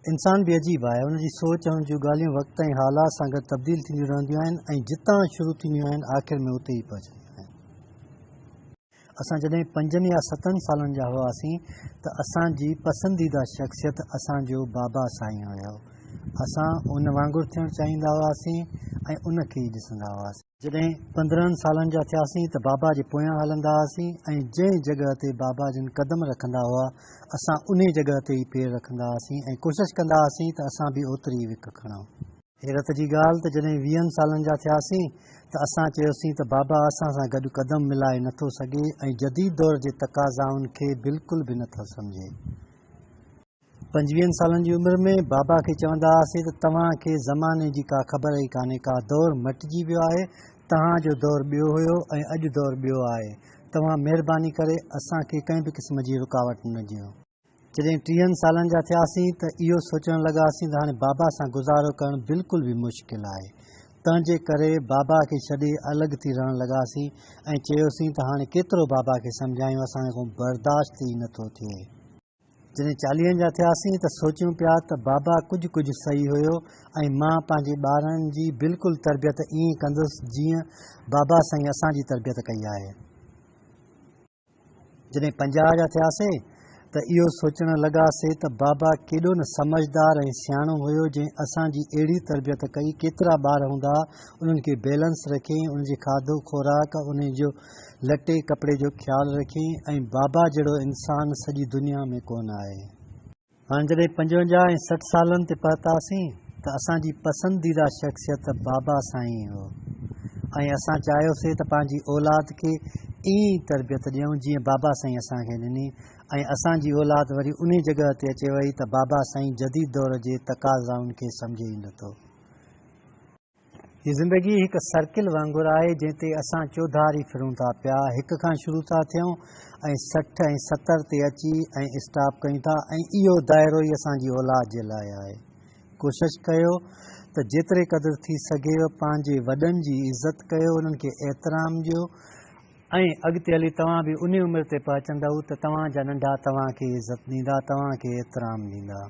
انسان به عجيب آهي، ان جي سوچ ۽ ان جون ڳالهيون وقت ۽ حالات سان گڏ تبديل ٿينديون رهنديون آهن ۽ جتان شروع ٿينديون آهن آخر ۾ اتي ئي پهچنديون آهن. اسان جڏهن پنجن يا ستن سالن جا هئاسين ته اسان جي پسنديده شخصيت اسان جو بابا سائين هيو. اسان ان وانگر ٿيڻ چاهيندا هئاسين ۽ ان کي ئي ڏسندا هئاسين. جڏهن 15 سالن جا ٿياسين ته بابا جي پويان هلندا هئاسين ۽ جنهن جڳهه تي بابا جن قدم رکندا هئا اسان انهي جڳهه تي ئي پير رکندا هئاسين ۽ ڪوشش ڪندا هئاسين ته اسان به اوتري ئي وک کڻون. حيرت جي ڳالهه ته جڏهن ويهن سالن جا ٿياسين ته اسان چيوسين ته بابا اسان سان گڏ قدم ملائي نٿو سگهي ۽ جديد دور جي تقاضائن کي بلڪل به نٿو سمجهي. پنجويهن سالن جي عمر ۾ بابا کي چوندا هئاسين ته توهان کي زماني جي ڪا خبر ئي ڪانهي ڪا، دور مٽجي ويو آهي، توهان جو دور ٻيو هيو ۽ اڄ دور ٻيو آهي، توهان مهرباني ڪري اسان کي ڪنهن به قسم جي رڪاوٽ نه ڏيو. جڏهن ٽيهن سالن جا ٿياسين ته اهو سوچڻ لڳاسين ته هاڻي بابا سان گذارو ڪرڻ بلڪل به مشڪل آهي، تنهن جي ڪري بابا کي ڇڏي الڳ ٿي رهڻ لڳاسين ۽ چيوسين ته هاڻي ڪيترو بابا کي سمجهايون اسان کان برداشت ئي نٿو ٿئي. جڏهن چاليهن جا ٿياسين ته سوچيون پيا ته بابا ڪجهه ڪجهه صحيح هيو ۽ مان پنهنجي ٻارن جي بلڪل تربيت ائين ڪندس جيئن بابا سائين اسان جي تربيت ڪئي آهي. جڏهن 50 جا ٿياسين ته اهو سوچڻ لڳاسي ته بابا ڪيڏو نه سمجهدار ۽ سياڻو هيو جنهن اسان جي اهڙي تربيت ڪئي، ڪيترا ٻار هوندا انهن کي بيلنس رکيائين، انهن جي کاڌو خوراڪ، انهن جو لٽي ڪپڙي جو خيال رکين ۽ بابا جهڙو انسان سڄي دنيا ۾ ڪونه آهي. هاڻ جڏهن 55 ۽ 60 سالن تي پهتاسين ته اسان جي پسنديده شخصيت بابا سائين هو ۽ اسان چاهيوسي ته پنهنجي اولاد کي ائين ئي تربيت ڏيون جيئن بابا سائين اسان کي ڏني ۽ اسان جي اولاد وري انهي جڳهه تي اچي وئي ته بابا سائين جديد دور جي تقاضائن کي سمجهي ئي نٿو. هي زندگي هڪ سرڪل وانگر آهي جنهن تي اسان چوڌاري ڦرون ٿا پيا. هڪ کان شروع ٿا ٿيون ۽ 60 ۽ 70 تي اچي ۽ اسٽاپ ڪيون ٿا ۽ اهو دائرو ئي اسان جي اولاد جي لاء آهي. ڪوشش ڪيو ته جيتري قدر ٿي سگهيو پنهنجي وڏن جي عزت ڪيو، انهن کي احترام ڏيو ۽ اڳتي هلي توهان به انهي عمر تي پهچندؤ ته توهان جا ننڍا توهان کي عزت ڏيندا، توهان کي احترام ڏيندا.